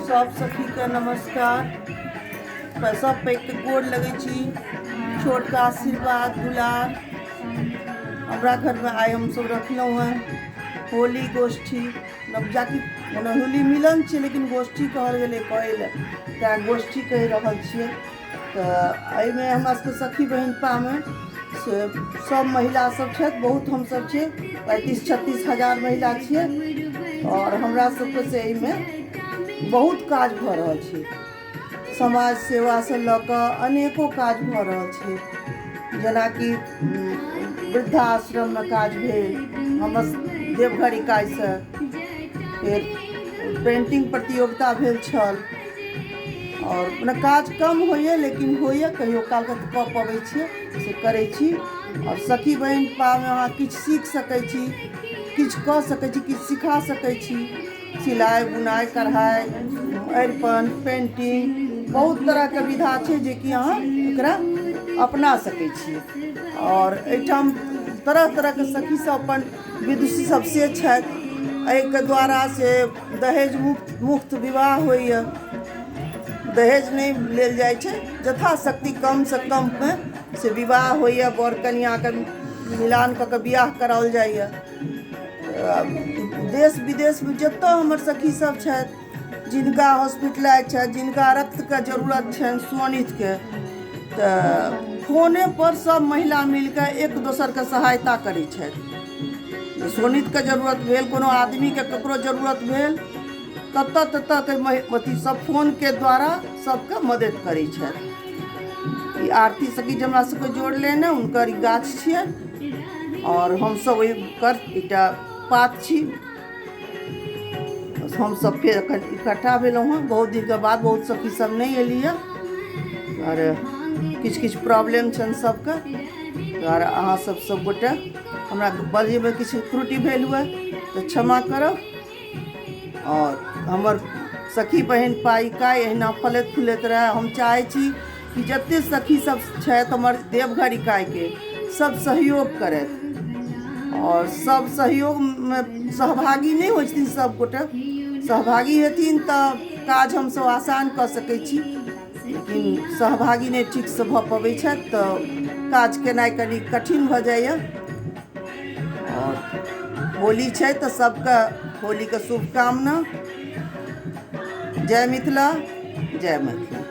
सब सखीके नमस्कार। सब पैघके गोर लगै छी, छोटके आशीर्वाद दुलार। हमरा घरमे आइ हमसब रखलहुँ हँ होली गोष्ठी। नवजाति मने होली मिलन छै, लेकिन गोष्ठी कहल गेलै कहै लए, तैँ गोष्ठी कहि रहल छियै। तऽ एहिमे हमरा सबके सखी बहिनपामे से सब महिला सब छथि, बहुत हमसब छियै, 35-36 हजार महिला छियै। आओर हमरा सबके से एहिमे बहुत काज भऽ रहल छै। समाज सेवासँ लऽ कऽ अनेको काज भऽ रहल छै, जेनाकि वृद्धाश्रममे काज भेल हमर देवघर इकाइसँ, फेर पेन्टिंग प्रतियोगिता भेल छल। आओर मने काज कम होइए लेकिन होइए, कहियो कालके तऽ कऽ पबै छियै, से करै छी। आओर सखी बहिनपामे अहाँ किछु सीख सकै छी, किछु कऽ सकै छी, किछु सिखा सकै छी। सिलाइ बुनाइ, कढ़ाइ, अरिपन, पेन्टिंग, बहुत तरहके विधा छै जेकि अहाँ एकरा अपना सकै छी। आओर एहिठाम तरह तरहके सखी सब अपन विदुषी सब से छथि। एहिके द्वारा से दहेज मुक्त मुफ्त विवाह होइए, दहेज नहि लेल जाइ छै, यथाशक्ति कमसँ कममे से विवाह होइए, बर कनिआँके मिलान कऽ कऽ बियाह कराओल जाइए। देश विदेशमे जतऽ हमर सखी सब छथि, जिनका हॉस्पिटलाइज छथि, जिनका रक्तके जरूरत छनि शोणितके, तऽ फोनेपर सब महिला मिलकऽ एक दोसरके सहायता करै छथि। शोणितके जरूरत भेल, कोनो आदमीके ककरो जरूरत भेल, ततऽ ततऽके अथी सब फोनके द्वारा सबके मदति करै छथि। ई आरती सखी जे हमरा सबके जोड़लनि हँ, हुनकर ई गाछ छियनि आओर हमसब ओहिकर एकटा पात छी। हमसब फेर एखन इकट्ठा भेलहुँ हँ बहुत दिनके बाद। बहुत सखी सब नहि एली हँ आओर किछु किछु प्रॉब्लम छनि सबके। दुआरे अहाँ सब सबगोटे हमरा बजैमे किछु त्रुटि भेल हुए तऽ क्षमा करब। आओर हमर सखी बहिन पाइका एहिना फलैत फूलैत रहए। हम चाहै छी कि जतेक सखी सब छथि हमर देवघर इकाइके, सब सहयोग करथि। आओर सब सहयोगमे सहभागी नहि होइ छथिन, सब गोटे सहभागी हेथिन तऽ काज हमसब आसान कऽ सकै छी, लेकिन सहभागी नहि ठीकसँ भऽ पबै छथि तऽ काज केनाइ कनि कठिन भऽ जाइए। आओर होली छै तऽ सबके होलीके शुभकामना। जय मिथिला, जय मैथिली।